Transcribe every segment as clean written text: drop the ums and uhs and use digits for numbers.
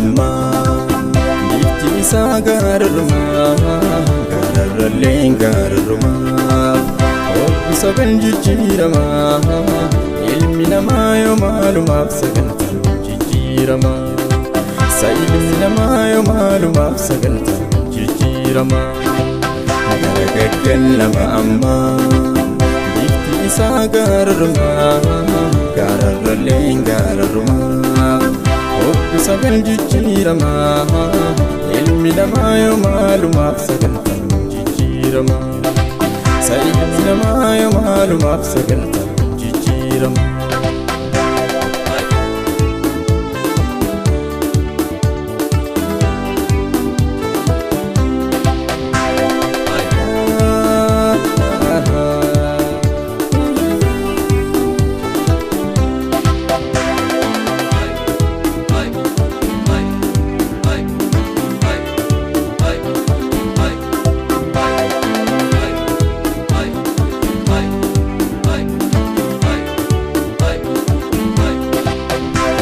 ammaa bifti isaa gaararrumaa gaararrallee gaararrumaa hobbi sagal jijjiiramaa ilmi namaa yoo maalumaaf sagaltan jijjiiramaa sa ilmi namaa yoo maalumaaf sagaltan jijjiiramaa garagaggallama ammaa bifti isaa gaararrumaa gaararrallee gaararrumaa hobbi sagal jijjiiramaa ilmi namaa yoo maalumaaf sagaltan jijjiiramaa sa ilmi namaa yoo maalumaaf sagaltan jijjiiramaa.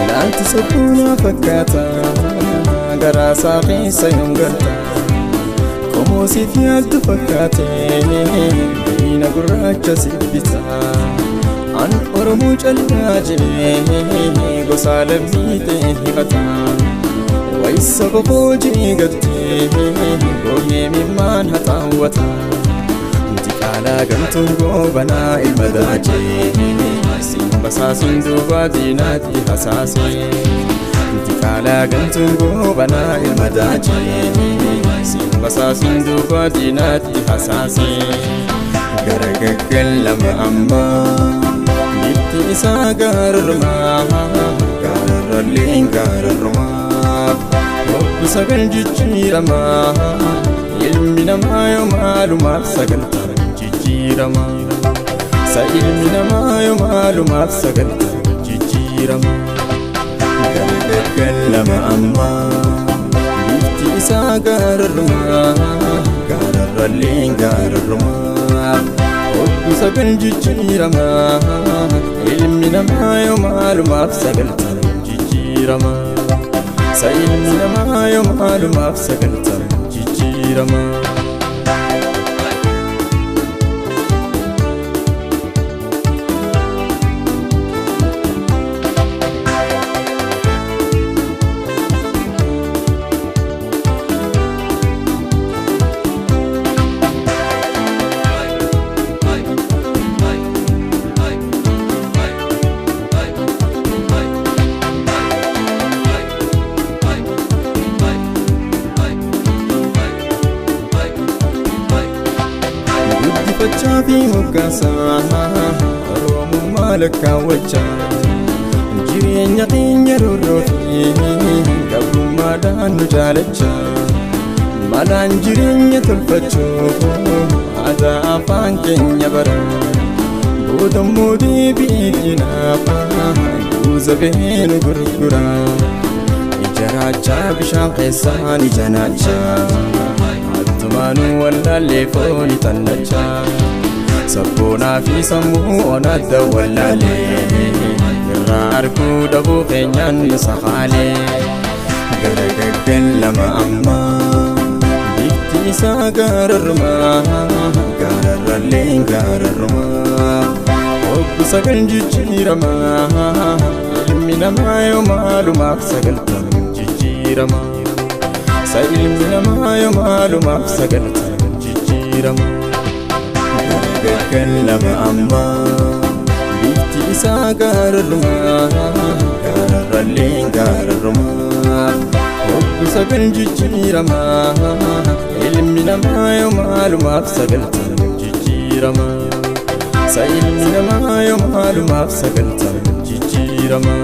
Laanti sobbuuna fakkaata garaasaa keessa yoom galta qomoo siif yaaddu fakkaate diina gurraacha siif bita an Oromoo callaa jee gosa lammii ta'e himata wayisa kofoo jigattee goohee mimmaan haxaawwata Diqaalaa gamtuun goobanaa ilma daachee Basaasin duuba diinaatti hasaasee Diqaalaa gamtuun goobanaa ilma daachee Basaasin duuba diinaatti hasaasee Garagaggallama ammaa bifti isaa gaararrumaa gaararrallee gaararrumaa hobbi sagal jijjiiramaa ilmi namaa yoo maalumaaf sagaltan jijjiiramaa sa ilmi namaa yoo maalumaaf sagaltan jijjiiramaa garagaggallama ammaa bifti isaa gaararrumaa gaararrallee gaararrumaa hobbi sagal jijjiiramaa ilmi namaa yoo maalumaaf sagaltan jijjiiramaa sa ilmi namaa yoo maalumaaf sagaltan jijjiiramaa. Guddifachaa fi moggaasaa Oromummaa lakkaawwachaa jireenya keenya roorroo fi gabrummaadhaan nu jaalachaa malaan jireenya tolfachuuf aadaa afaan keenya bara boodammoo deebi'ee diinaaf guuza bahee nu gurgura ija raachaa bishaan keessaan ija naachaa Attumaanuu wallaallee fooni xannachaa sabboonaa fi sammuu onadda wallaalee irraa arguu dhabuu keenyaan nu sakaalee garagaggallama ammaa bifti isaa gaararrumaa gaararrallee gaararrumaa hobbi sagal jijjiiramaa ilmi namaa yoo maalumaaf sagaltan jijjiiramaa sa ilmi namaa yoo maalumaaf sagaltan jijjiiramaa garagaggallama ammaa bifti isaa gaararrumaa gaararrallee gaararrumaa hobbi sagal jijjiiramaa ilmi namaa yoo maalumaaf sagaltan jijjiiramaa sa ilmi namaa yoo maalumaaf sagaltan jijjiiramaa.